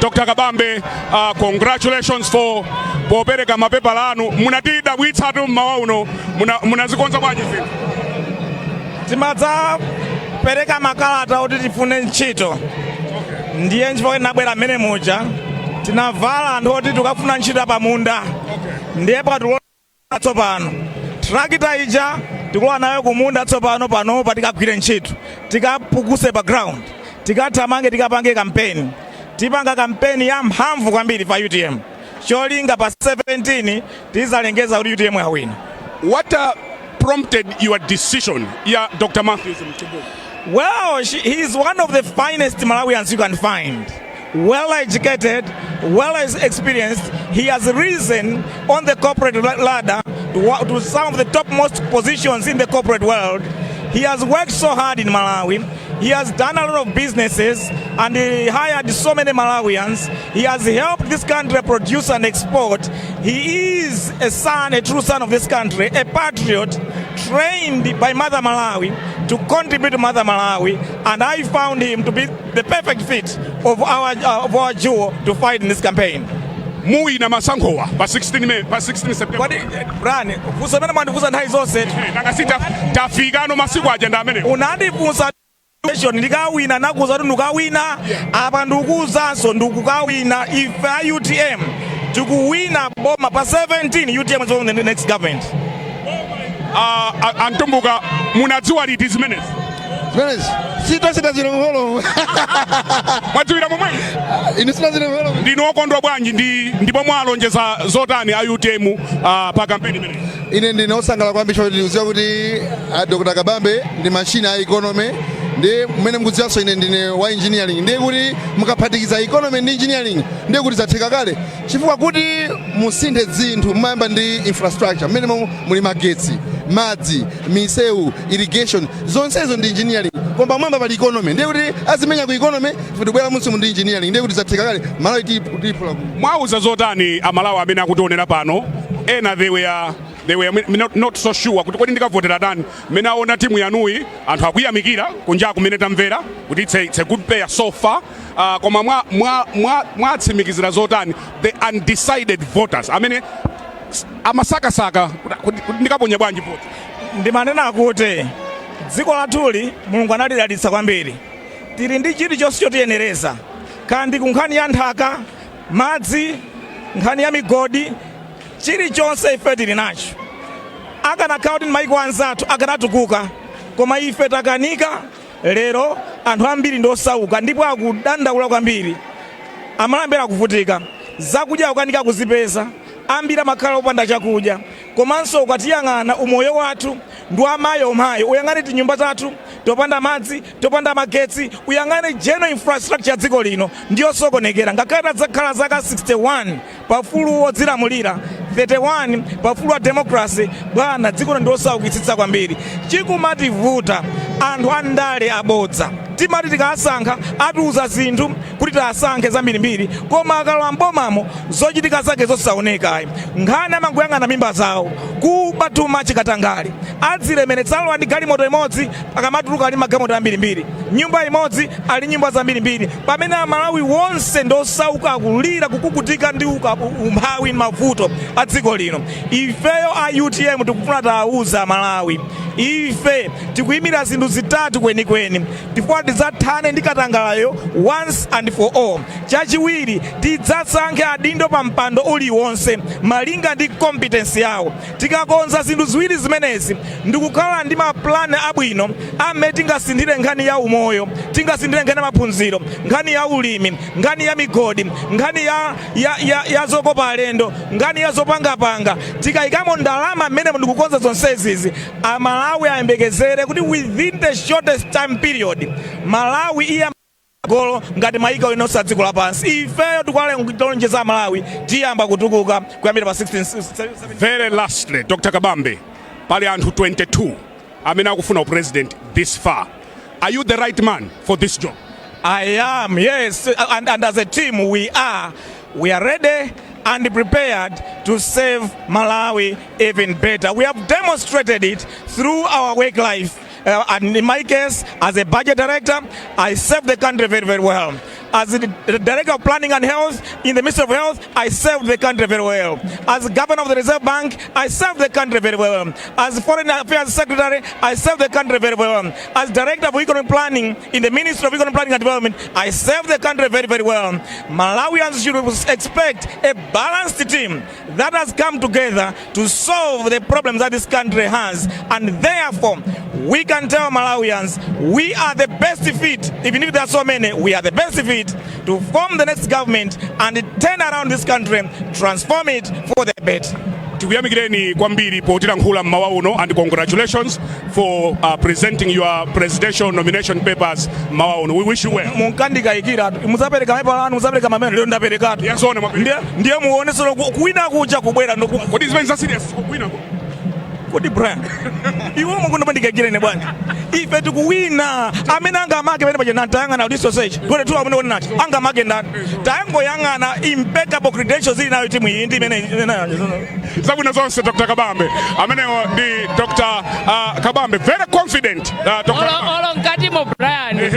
Dr. Kabambe, congratulations for popereka mapepala anu. Munatidabwitsatu mmawa uno. Munazikonza bwanji zinthu? Timadzapereka makalata oti tifune ntchito, ndiye nchifukwa tinabwera mmene muja tinavala anthu oti tikafuna ntchito pamunda. Ndiye pakatilola tsopano tractor ija tikulowa nayo kumunda tsopano. Panopa tikagwire ntchito, tikapukuse pa ground, tikathamange, tikapange kampeni. Tipanga kampeni ya mphamvu kwambiri pa UTM. Cholinga pa 17 tizalengeza kuti UTM yawina. What prompted your decision ya Dr. Matthews Mtumbuka? Well, he is one of the finest Malawians you can find. Well educated, well experienced. He has risen on the corporate ladder to some of the topmost positions in the corporate world. He has worked so hard in Malawi. He has done a lot of businesses and he hired so many Malawians. He has helped this country produce and export. He is a son, a true son of this country, a patriot trained by Mother Malawi to contribute to Mother Malawi. And I found him to be the perfect fit of our duo to fight in this campaign. Muwina masankhowa pa 16 May, pa 16 September? Kodi Brian, funso imene mwandifunsa nthawi zonse. Nanga tafikano, masiku aja ndi amenewo. Unandifunsa ndikawina, nakuza kuti ndikawina. Apa ndikuwuzanso, ndikukawina. Ife a UTM tikuwina boma pa 17. UTM is on the next government. Antumbuka, munadziwa liti zimenezi? Zimenezi sitosita zilongolo. Mwadziwira momwe? Inu sina zilongolo. Ndinu okondwa bwanji ndi ndipo mwalonjeza zotani a UTM pa kampeni imeneyi? Ine ndine osangalala kwambiri chifukwa ndikudziwa kuti a Dr. Kabambe ndi machine a economy, ndi mmene mukudziwanso ine ndine wa engineering, ndiye kuti mukaphatikiza economy ndi engineering ndiye kuti zatheka kale, chifukwa kuti musinthe zinthu mumayamba ndi infrastructure mmene muli magetsi, madzi, misewu, irrigation, zonsezo ndi engineering. Koma pamwamba pali economy, ndiye kuti azimenya ku economy, ife tibwera munsi ndi engineering, ndiye kuti zatheka kale. Malawi tiyiphula. Mwauza zotani Amalawi amene akutionera pano? Ena they were not so sure kuti kodi ndikavotera tani. Mmene aona timu yanuyi, anthu akuyamikira kunja kumene tamvera kuti it's a good player so far, koma mwatsimikizira zotani the undecided voters amene amasakasaka kuti ndikaponya bwanji vote? Ndimanena kuti dziko lathuli Mulungu analidalitsa kwambiri. Tili ndi chilichonse chotiyenereza, kandi ku nkhani ya nthaka, madzi, nkhani ya migodi, chilichonse ife tili nacho. Akanakhala kuti maiko anzathu akanatukuka, koma ife takanika. Lero anthu ambiri ndi osauka ndipo akudandaula kwambiri. Amalambira akuvutika, zakudya akukanika kuzipeza, ambiri amakhala opanda chakudya. Komanso ukatiyang'ana, umoyo wathu ndi wamayomayo. Uyang'ane tinyumba zathu topanda madzi, topanda magetsi, uyang'ane general infrastructure ya dziko lino ndiyosokonekera. Ngakhale tadzakhala zaka 61 paufulu wodzilamulira, 31 paufulu wa democracy, bwana, dziko lino ndiosaukitsitsa kwambiri. Chikumativuta, anthu andale abodza. Timati tikasankha atiuza zinthu kuti tiasankhe zambirimbiri, koma akalowa mbomamo zochitika zake zosaoneka. Nkhani amangoyang'ana mimba zawo, kuba tuma, chikatangale, adzilemeretsa. Alowa ndi galimoto imodzi, akamatuluka ali magalimoto ambirimbiri, nyumba imodzi ali nyumba zambirimbiri, pamene Amalawi wonse ndosauka, akulira, kukukutika ndi umphawi, mavuto a dziko lino. Ifeyo a UTM tikufuna tawuza Amalawi, ife tikuyimira zinthu zitatu kwenikweni. Tifuna tidzathane ndi katangaleyo once and for all. Chachiwiri, tidzasankhe adindo pa mpando uliwonse malinga ndi competence yawo. Tikakonza zinthu ziwiri zimenezi ndikukhala ndi mapulani abwino amene tingasinthire nkhani ya umoyo, tingasinthire nkhani ya maphunziro, nkhani ya ulimi, nkhani ya migodi, nkhani ya zokopa alendo, nkhani ya zopangapanga, tikayikamo ndalama mmene ndikukonza zonsezizi, Amalawi ayembekezere kuti within the shortest time period Malawi iya golo ngati mayiko inonse a dziko lapansi. Ifeyo tikulonjeza Amalawi, tiyamba kutukuka kuyambira pa 16. Very lastly, Dr. Kabambe, pali anthu 22 amene akufuna president this far. Are you the right man for this job? I am, yes. And as a team, we are. We are ready and prepared to save Malawi even better. We have demonstrated it through our work life. And in my case, as a budget director, I serve the country very, very well. As the Director of Planning and Health in the Ministry of Health, I served the country very well. As Governor of the Reserve Bank, I served the country very well. As Foreign Affairs Secretary, I served the country very well. As Director of Economic Planning in the Ministry of Economic Planning and Development, I served the country very, very well. Malawians should expect a balanced team that has come together to solve the problems that this country has. And therefore, we can tell Malawians we are the best fit, even if there are so many, we are the best fit to form the next government and turn around this country, transform it for the better. Tikuyamikireni kwambiri potilankhula mmawa uno, and congratulations for presenting your presidential nomination papers mmawa uno. We wish you well. Munkandikayikira, muzapereka mapepala anu, muzapereka mamene, lero ndaperekatu. Yasona mwapiri. Ndiye muonesero kuwina kuja kubwera Kodi zimene za serious kuwina? Kodi Brian, iwe mukundipandikayikira ine bwanji? Ife tikuwina. Amene angamake pene paja, tayang'ana kuti sausage 22 amene oni nati angamake ndani? Tayangoyang'ana impeccable credentials ili nayo timu iyi ndi imene. Zabwino zonse, Dr Kabambe. Amenewo ndi Dr Kabambe, very confident, Dr. Olo mkatimo, Brian.